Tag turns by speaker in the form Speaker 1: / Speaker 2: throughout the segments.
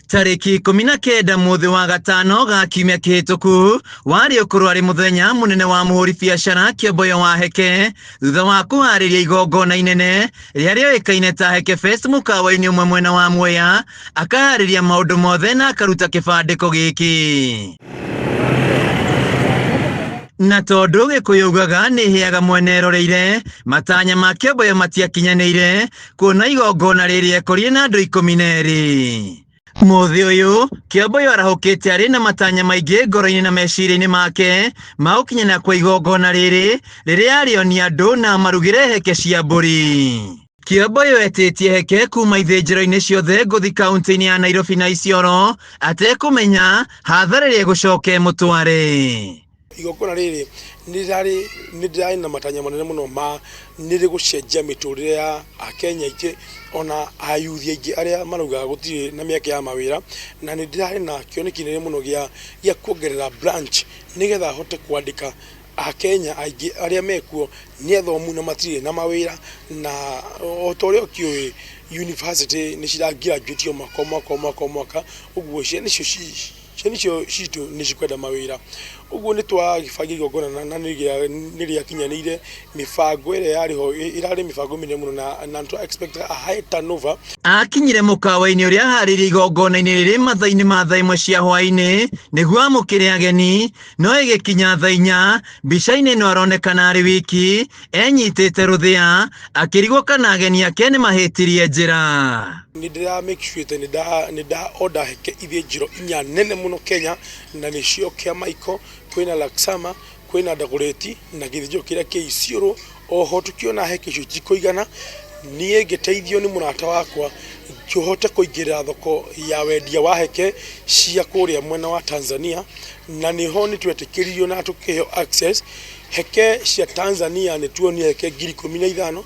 Speaker 1: Tarĩki 19 mwũthĩ wa gatano ga kiumia kĩhĩtũku warĩ ũkorwo arĩ mũthenya mũnene wa mũhũri biacara Kĩomboyo wa Heke thutha wa kũharĩria igongona inene rĩrĩa rĩoĩkaine ta Heke Fest mũkawa-inĩ ũmwe mwena wa Mwea, akaharĩria maũndũ mothe na akaruta kĩbandĩko gĩkĩ. Na tondũ Gĩkũyũ ugaga nĩ ĩhĩaga mwene eroreire, matanya ma Kĩomboyo matiakinyanĩire kuona igongona rĩrĩ ekorire na andũ 12. Mũthĩ ũyũ, Kĩomboyo arahũkĩte arĩ na matanya maingĩ ngoro-inĩ na meciria-inĩ make ma gũkinyanĩra kwa igongona rĩrĩ, rĩrĩa arĩonia andũ na amarugĩre heke cia mbũri. Kĩomboyo etĩtie heke kuma ithĩnjĩro-inĩ ciothe ngũthi kaunti-inĩ ya Nairobi na Isiolo atekũmenya hathara ĩrĩa ĩgũcoka ĩmũtware.
Speaker 2: Igongona rĩrĩ nĩ ndĩrarĩ na matanya manene mũno ma nĩ rĩgũcenjia mĩtũrĩre ya Akenya aingĩ ona ayuthi aingĩ arĩa marauga gũtirĩ na mĩeke ya mawĩra, na nĩ ndĩrarĩ na kĩoneki kĩnene mũno gĩa kuongerera branch nĩgetha hote kwandĩka Akenya aingĩ arĩa mekuo nĩ athomu na matirĩ na mawĩra, na o ta ũrĩa ũkĩũĩ university nĩ cira graduate o mwaka o mwaka o mwaka o mwaka, ũguo ciana icio Ciana icio citũ nĩ cikwenda mawĩra, ũguo nĩ twagĩbangire igongona na nĩ rĩakinyanĩire mĩbango ĩrĩa yarĩ ho, ĩrarĩ mĩbango mĩnene mũno na nĩ tũra expect a high turnover.
Speaker 1: Akinyire mũkawa-inĩ ũrĩa aharĩirie igongona-inĩ rĩrĩ mathaa-inĩ ma thaa 1 cia hwaĩ-inĩ nĩguo amũkĩre ageni, no ĩgĩkinya thaa 4, mbica-inĩ ĩno aronekana arĩ wiki enyitĩte rũthĩa akĩrigwo kana ageni ake nĩ mahĩtirie njĩra.
Speaker 2: Nĩ ndĩra make sure nĩ nda order heke ithĩnjĩro inya nene mũno Kenya na nĩcio Kĩamaiko, kwĩna Laksama, kwĩna Dagoretti na gĩthĩnjĩro kĩrĩa kĩ Isiolo. Oho tũkĩona heke icio itikũigana, niĩ ngĩteithio nĩ mũrata wakwa ngĩhota kũingĩrĩra thoko ya wendia wa heke cia kũrĩa mwena wa Tanzania, na nĩho nĩ twetĩkĩririo na tũkĩheo access. Heke cia Tanzania nĩ tuonire heke 15,000,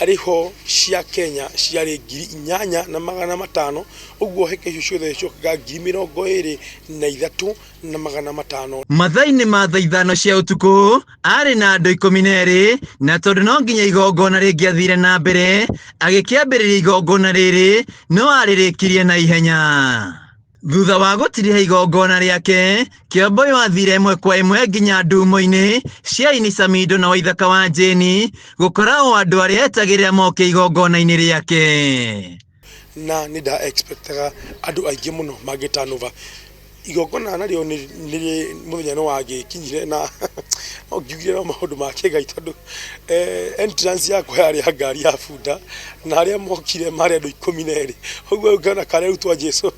Speaker 2: arĩ ho cia Kenya ciarĩ 8,500, ũguo heke icio ciothe ciokaga 23,500.
Speaker 1: Mathaa-inĩ ma thaa 5 cia ũtukũ arĩ na andũ 12 na tondũ no nginya igongona rĩngĩathire na mbere agĩkĩambĩrĩria igongona rĩrĩ no arĩrĩkirie na ihenya. Thutha wa gũtiriha igongona rĩake, Kĩomboyo athire ĩmwe kwa ĩmwe nginya ndumo-inĩ cia Ini Samido na Waithaka wa Jane gũkora o andũ arĩa etagĩrĩra moke igongona-inĩ rĩake.
Speaker 2: Na nĩ nda expectaga andũ aingĩ mũno mangĩ turn over. Igongona narĩo nĩ mũthenya nĩ wagĩkinyire na no ngiugire no maũndũ ma kĩngai tondũ entrance yakwa yarĩ ya ngari ya bunda na arĩa mokire marĩ andũ 12, ũguo ũngĩona karĩ twa Jesu.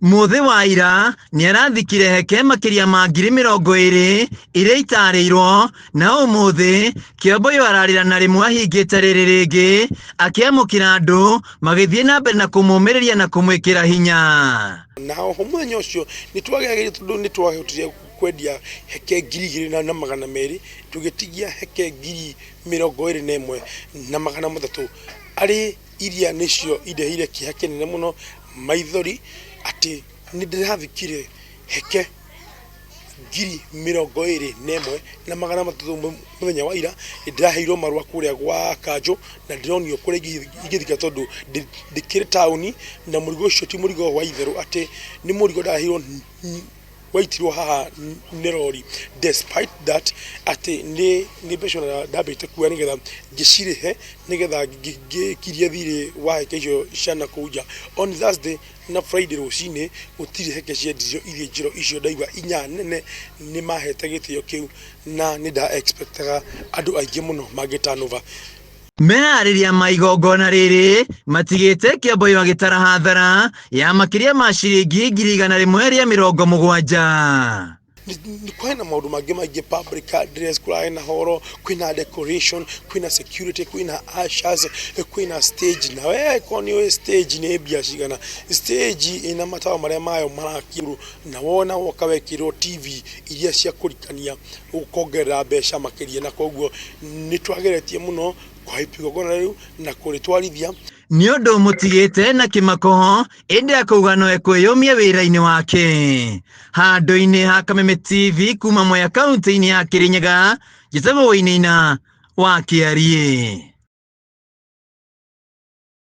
Speaker 1: Mũthĩ wa ira nĩarathikire heke makĩria ma 20,000 iria itarĩirwo na ũmũthĩ Kĩomboyo ararĩra na rĩmwe ahingĩte rĩrĩ rĩngĩ akĩamũkĩra andũ magĩthiĩ na mbere na kũmũmĩrĩria na kũmwĩkĩra hinya.
Speaker 2: Na oho mũthenya ũcio nĩ twagerageria tondũ nĩ twahotire kwendia heke 2,200, tũgĩtigia heke 21,300 arĩ iria nĩcio indeheire kĩeha kĩnene mũno, maithori atĩ nĩ ndĩrathikire heke 21,300 mũthenya wa ira. Nĩ ndĩraheirwo marũa kũrĩa gwa kanjũ na ndĩronio kũrĩa ingĩthika tondũ ndĩkĩrĩ taũni na mũrigo ũcio ti mũrigo wa itherũ atĩ nĩ mũrigo ndaheirwo waitirwo haha nĩ rori, despite that atĩ nĩ mbeca ndambĩte kuoya nĩgetha ngĩcirĩhe nĩgetha ngĩkirie thirĩ wa heke icio cia nakũu nja. On Thursday na Friday rũcinĩ gũtirĩ heke ciendirio ithĩnjĩro icio ndaigua inya nene nĩ mahete gĩtĩo kĩu na nĩ nda expectaga andũ aingĩ mũno mangĩ turn over.
Speaker 1: Meharĩria ma igongona rĩrĩ matigĩte Kĩamboyo agĩtara hathara ya makĩria ma ciringi 170,000.
Speaker 2: Kwĩna maũndũ mangĩ maingĩ, public address, kũrarĩ na horo, kwĩna decoration, kwĩna security, kwĩna ushers, kwĩna stage, na we korwo nĩ ũĩ stage nĩ mbia cigana, stage ĩna matawa marĩa mayo marakia na wona woka wekĩrwo TV iria cia kũrikania ũkongerera mbeca makĩria, na koguo nĩ twageretie mũno kũhype igongona rĩu na kũrĩtwarithia.
Speaker 1: Nĩ ũndũ ũmũtigĩte na kĩmako ĩndĩ akauga no ekwĩyũmia wĩra-inĩ wake. Handũ-inĩ ha Kameme TV kuma Mwea kaunti-inĩ ya Kirinyaga, njĩtagwo Wainaina wa Kĩariĩ.